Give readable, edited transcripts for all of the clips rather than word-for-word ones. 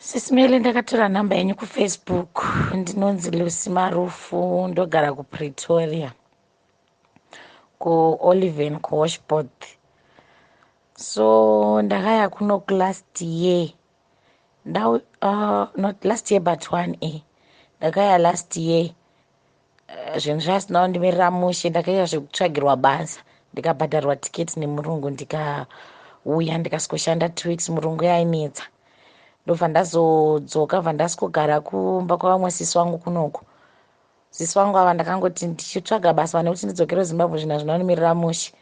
Sis Melly, ndakatora nhamba yenyu kuFacebook. Ndinonzi Lucy Marufu, ndogara kuPretoria, kuOliven, kuWashboard. So ndakaya kuno last year, ndau not last year but one a ndakaya last year. Zvinhu zvasina kundimirira mushe. Ndakaita zvekutsvagirwa basa, ndikabhadharwa tiketi nemurungu, ndikauya, ndikasikoshanda 2 weeks. Murungu yainetsa. Ndobva ndazodzoka, bva ndasikogara kumba kwavamwe sisi vangu kunoku. Sisi vangu ava, ndakangoti ndichitsvaga basa vane kuti ndidzokere kuZimbabwe, zvinhu hazvina kundimirira mushe.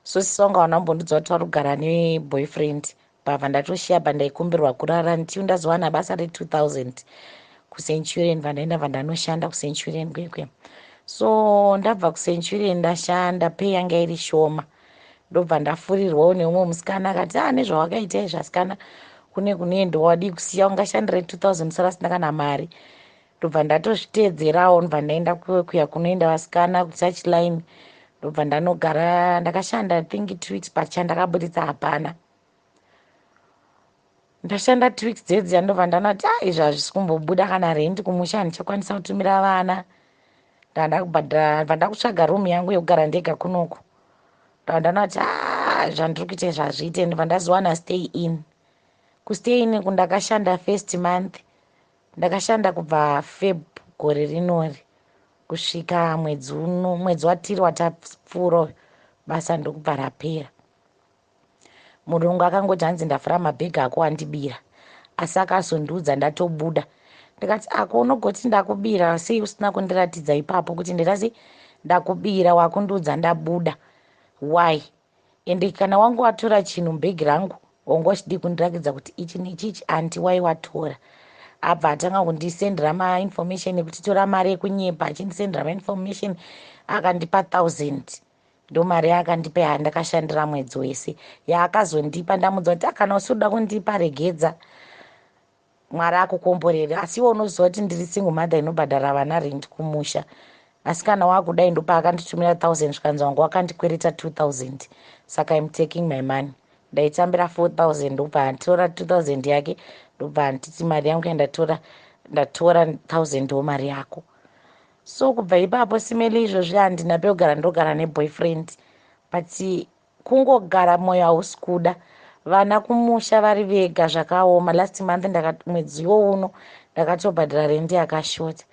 So sisi vangu havana kumbondiudza kuti vari kugara neboyfriend. Bva ndatoshiya pandaikumbirwa kurara ndichi ndazowana basa re2000 kuCenturion. Bva ndaenda, bva ndanoshanda kuCenturion kwekwe. So ndabva kuCenturion, ndashanda, pay yanga iri shoma. Ndobva ndafurirwawo neumwe musikana, akati, "A, nezvawakaita izvi, asikana, kune kunoendawo, wadii kusiya? Ungashandire 2000, sara sina kana mari." Ndobva ndatozviteedzerawo, ndobva ndaenda kuya kunoenda vasikana, kuTouchline. Ndobva ndanogara, ndakashanda, think, 2 weeks, but chandakaburitsa hapana. Ndashanda 2 weeks dzedziya, ndobva ndanati, "A, izvi hazvisi kumbobuda. Kana rendi kumusha handichakwanisa kutumira vana." Ndanda kubhadhara, bva ndakutsvaga room yangu yekugara ndega kunoku. Ndabva ndanati, "A, zvandiri kuita izvi hazviite." Ndobva ndazowana stay in. Kustay in kundakashanda, first month ndakashanda kubva Feb gore rinori kusvika mwedzi uno, mwedzi watiri watapfuura, basa ndokubva rapera. Murungu akangoti, "Hanzi ndafura mabhegi ako, andibira." Asi akazondiudza ndatobuda. Ndikati, "Ako unogoti ndakubira sei usina kundiratidza ipapo kuti ndirasi ndakubira? Wakundiudza ndabuda, why? Ende kana wangu watora chinhu mubhegi rangu, wanga uchidii kundirakidza kuti ichi nechichi anti wai watora?" Abva atanga kundisendera mainformation ekuti tora mari yekunyepa, achindisendera mainformation. Akandipa 1000, ndo mari yaakandipa yandakashandira mwedzi wese. Yaakazondipa, ndamudza kuti, "Akana usiri kundipa, regedza, Mwari akukomborere. Asi iwe unoziva kuti ndiri single mother inobhadhara vana rent kumusha. Asi kana wakudai." Ndopaakanditumira 1000, zvikanzi, "Wangu wakandikwereta 2000, saka im taking my money." Ndaitambira 4000, ndobva anditora 2000 yake. Ndobva handiti, "Mari yangu yandatora, ndatora 1000 wo mari yako." So kubva ipapo, Sis Melly, izvozvi handina pekugara, ndogara neboyfriend, but kungogara mwoyo hausi kuda. Vana kumusha vari vega, zvakaoma. Last month, mwedzi iwo uno, ndakatobhadhara rendi yakashota.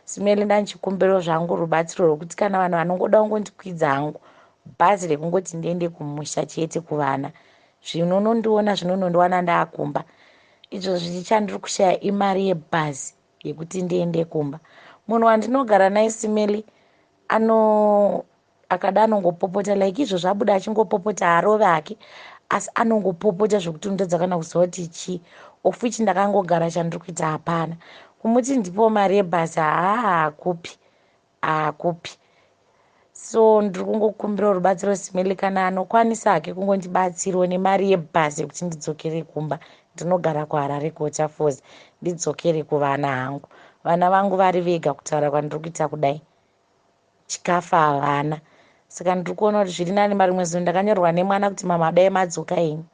Sis Melly, ndandichikumbirawo zvangu rubatsiro rwekuti kana vanhu vanongoda kungondikwidza hangu bhazi rekungoti ndiende kumusha chete kuvana. Zvinonondiona, zvinonondiwana ndaakumba. Izvozvi chandiri kushaya imari yebhazi yekuti ndiende kumba. Munhu wandinogara naye, Sis Melly, ano akada anongopopota like izvo zvabuda, achingopopota. Harove hake, asi anongopopota zvokuti unotadza kana kuziva kuti chii, of which ndakangogara, chandiri kuita hapana. Kumuti ndipo mari yebhasi, haa, hakupi, hakupi. So ndiri kungokumbirawo rubatsiro, Sis Melly, kana anokwanisa hake kungondibatsirawo nemari yebhasi yekuti ndidzokere kumba. Ndinogara kuHarare, kuWaterfalls. Ndidzokere kuvana hangu. Vana vangu vari vega. Kutaura kwandiri kuita kudai, chikafu havana. Saka ndiri kuona kuti zviri nani. Marimwe zuva ndakanyorwa nemwana kuti, "Mama, dai madzoka henyu."